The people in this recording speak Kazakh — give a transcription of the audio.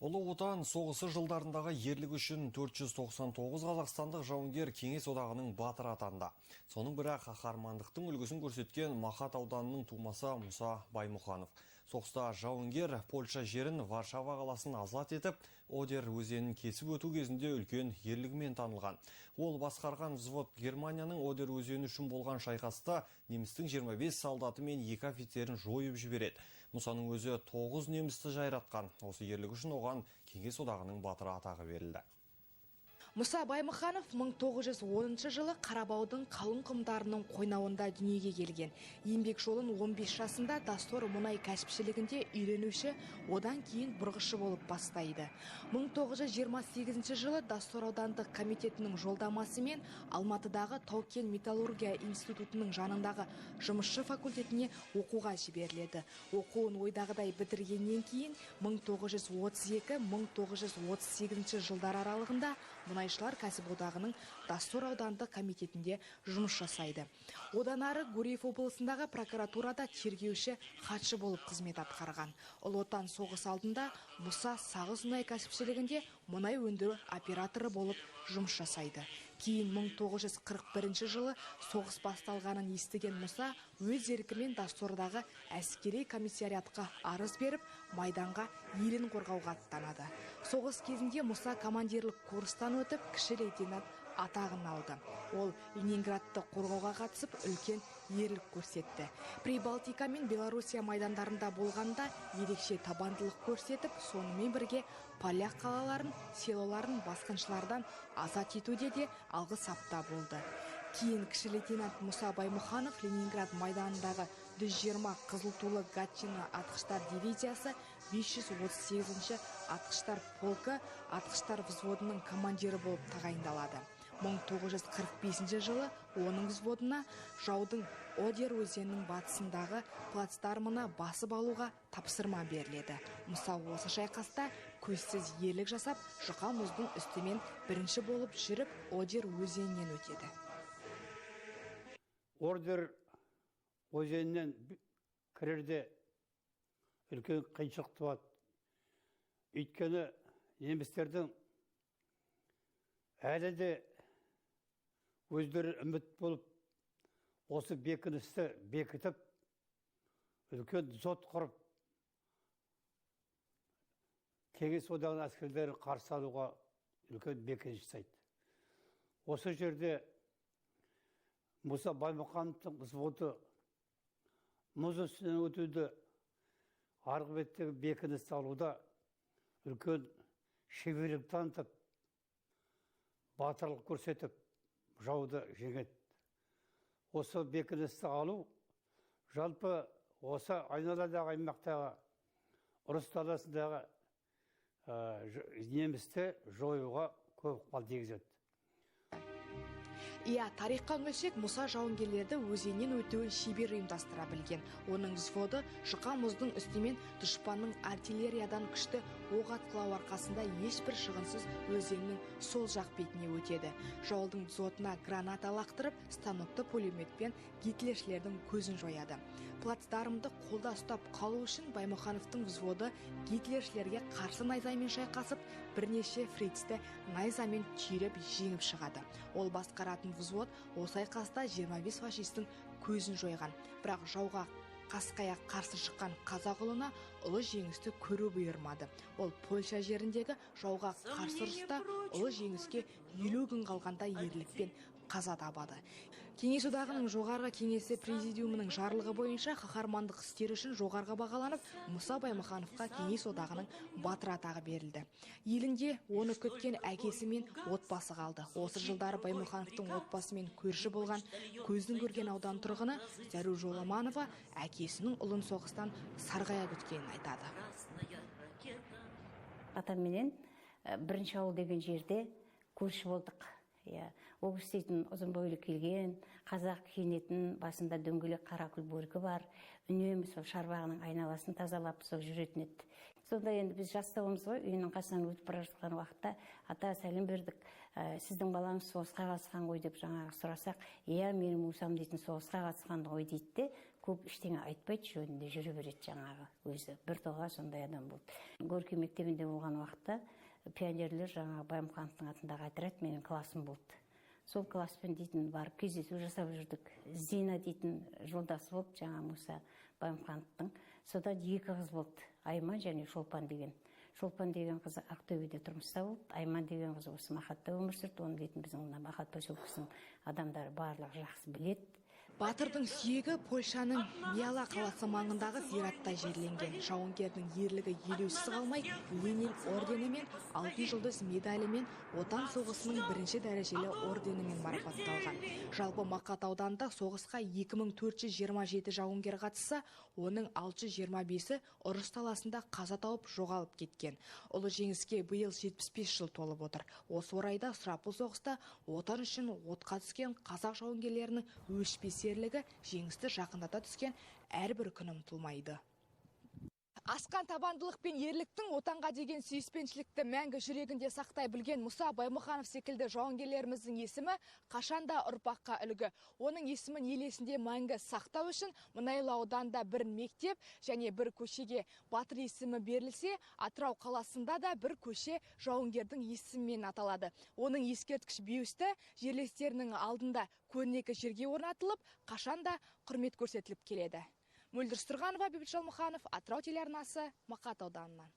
Ұлы Отан соғысы жылдарындағы ерлігі үшін 499 қазақстандық жауынгер Кеңес Одағының батыры атанды. Соның бірі қаһармандықтың үлгісін көрсеткен Мақат ауданының тумасы Мұса Баймұханов. Соғыста жауынгер Польша жерін, Варшава қаласын азат етіп, Одер өзенін кесіп өту кезінде үлкен ерлігімен танылған. Ол басқарған взвод Германияның Одер өзені үшін болған шайқаста немістің 25 солдаты мен екі офицерін жойып жібереді. Мұсаның өзі 9 немісті жайратқан. Осы ерлігі үшін оған Кеңес Одағының батыры атағы берілді. Мұса Баймұханов 1910 жылы Қарабаудың қалың құмдарының қойнауында дүниеге келген. Еңбек жолын 15 жасында Доссор мұнай кәсіпшілігінде үйренуші, одан кейін бұрғышы болып бастайды. 1928 жылы Доссор аудандық комитетінің жолдамасымен Алматыдағы тау-кен металлургия институтының жанындағы жұмысшы факультетіне оқуға жіберіледі. Оқуын ойдағыдай бітіргеннен кейін 1932-1938 жылдар аралығында мұнайшылар кәсіподағының Доссор аудандық комитетінде жұмыс жасайды. Одан ары Гурьев облысындағы прокуратурада тергеуші, хатшы болып қызмет атқарған. Ұлы Отан соғысы алдында Мұса Сағыз мұнай кәсіпшілігінде мұнай өндіру операторы болып жұмыс жасайды. Кейін 1941 жылы соғыс басталғанын естіген Мұса өз еркімен Доссордағы әскери комиссариатқа арыз беріп, майданға елін қорғауға аттанады. Соғыс кезінде Мұса командирлік курстан өтіп, кіші лейтенант атағын алды. Ол Ленинградты қорғауға қатысып, үлкен ерлік көрсетті. Прибалтика мен Белоруссия майдандарында болғанда ерекше табандылық көрсетіп, сонымен бірге поляк қалаларын, селоларын басқыншылардан азат етуде де алғы сапта болды. Кейін кіші лейтенант Мұса Баймұханов Ленинград майданындағы 120 қызыл тулы Гатчина атқыштар дивизиясы 538 атқыштар полкі атқыштар взводының командирі болып тағайындалады. 1945 жылы оның взводына жаудың Одер өзенінің батысындағы плацдармына басып алуға тапсырма беріледі. Мұса осы шайқаста көзсіз ерлік жасап, жұқа мұздың үстімен бірінші болып жүріп, Одер өзенінен өтеді. Одер өзенінен кірерде үлкен қиыншылық туады. Өйткені немістердің әлі де өздері үміт болып, осы бекіністі бекітіп, үлкен дзот құрып, Кеңес Одағының әскерлерін қарсы алуға үлкен бекініс жасайды. Осы жерде Мұса Баймұхановтың взводы мұз үстінен өтуді, арғы беттегі бекіністі алуда үлкен шеберлік танытып, батырлық көрсетіп, жауды жеңеді. Осы бекіністі алу жалпы осы айналадағы аймақтағы, ұрыс даласындағы немісті жоюға көп ықпал тигізеді. Иә, тарихқа үңілсек, Мұса жауынгерлерді өзеннен өтуін шебер ұйымдастыра білген. Оның взводы жұқа мұздың үстімен дұшпанның артиллериядан күшті оқ атқылау арқасында ешбір шығынсыз өзеннің сол жақ бетіне өтеді. Жаудың дзотына граната лақтырып, станокты пулеметпен гитлершілердің көзін жояды. Плацдармды қолда ұстап қалу үшін Баймұхановтың взводы гитлершілерге қарсы найзамен шайқасып, бірнеше фрицті найзамен түйреп, жеңіп шығады. Ол басқаратын взвод осы айқаста 25 фашистің көзін жойған. Бірақ жауға қасқая қарсы шыққан қазақ ұлына ұлы жеңісті көру бұйырмады. Ол Польша жеріндегі жауға қарсы ұрыста ұлы жеңіске 50 күн қалғанда ерлікпен қаза табады. Кеңес Одағының Жоғарғы Кеңесі Президиумының жарлығы бойынша қаһармандық істері үшін жоғарғы бағаланып, Мұса Баймұхановқа Кеңес Одағының батыры атағы берілді. Елінде оны күткен әкесі мен отбасы қалды. Осы жылдары Баймұхановтың отбасымен көрші болған көздің көрген аудан тұрғыны Зәру Жоламанова әкесінің ұлын соғыстан сарғая күткенін айтады. Атамменен бірінші ауыл деген жерде көрші болдық. Иә, ол кісі дейтін ұзын бойлы келген, қазақ киінетін, басында дөңгелек қаракүл бөркі бар, үнемі сол шарбағының айналасын тазалап, сол жүретін еді. Сонда енді біз жастауымыз ғой, үйінің қасынан өтіп бара жатқан уақытта: «Ата, сәлем бердік, сіздің балаңыз соғысқа қатысқан ғой», – деп жаңағы сұрасақ, «Иә, менің Мусам дейтін соғысқа қатысқан ғой», – дейді де. Көп ештеңе айтпайды, жөнінде жүре береді жаңағы өзі. Біртоға сондай адам болды. Горький мектебінде болған уақытта пионерлер жаңағы Баймұхановтың атындағы отряд менің классым болды. Сол класспен дейтін барып кездесу жасап жүрдік. Зина дейтін жолдасы болды жаңа Мұса Баймұхановтың. Содан екі қыз болды, Айман және Шолпан деген. Шолпан деген қызы Ақтөбеде тұрмыста болды, Айман деген қызы осы Махатта өмір сүрді. Оны дейтін біздің мына Махат поселкесінің адамдары барлығы жақсы біледі. Батырдың сүйегі Польшаның Мияла қаласы маңындағы зиратта жерленген. Жауынгердің ерлігі елеусіз қалмай, Ленин орденімен, Алтын жұлдыз медалімен, Отан соғысының бірінші дәрежелі орденімен марапатталған. Жалпы Мақат ауданында соғысқа 2427 жауынгер қатысса, оның 625-і ұрыс даласында қаза тауып жоғалып кеткен. Ұлы жеңіске биыл 75 жыл толып отыр. Осы орайда сұрапыл соғыста отан үшін отқа түскен қазақ жауынгерлерінің өшпес ерлігі жеңісті жақындата түскен әрбір күн ұмытылмайды. Асқан табандылық пен ерліктің, отанға деген сүйіспеншілікті мәңгі жүрегінде сақтай білген Мұса Баймұханов секілді жауынгерлеріміздің есімі қашанда ұрпаққа үлгі. Оның есімін ел есінде мәңгі сақтау үшін Мұнайлы ауданында бір мектеп және бір көшеге батыр есімі берілсе, Атырау қаласында да бір көше жауынгердің есімімен аталады. Оның ескерткіш бюсті жерлестерінің алдында көрнекі жерге орнатылып, қашанда құрмет көрсетіліп келеді. Мөлдір Сұрғанова, Бейбіт Жалмұханов, Атырау телеарнасы, Мақат ауданынан.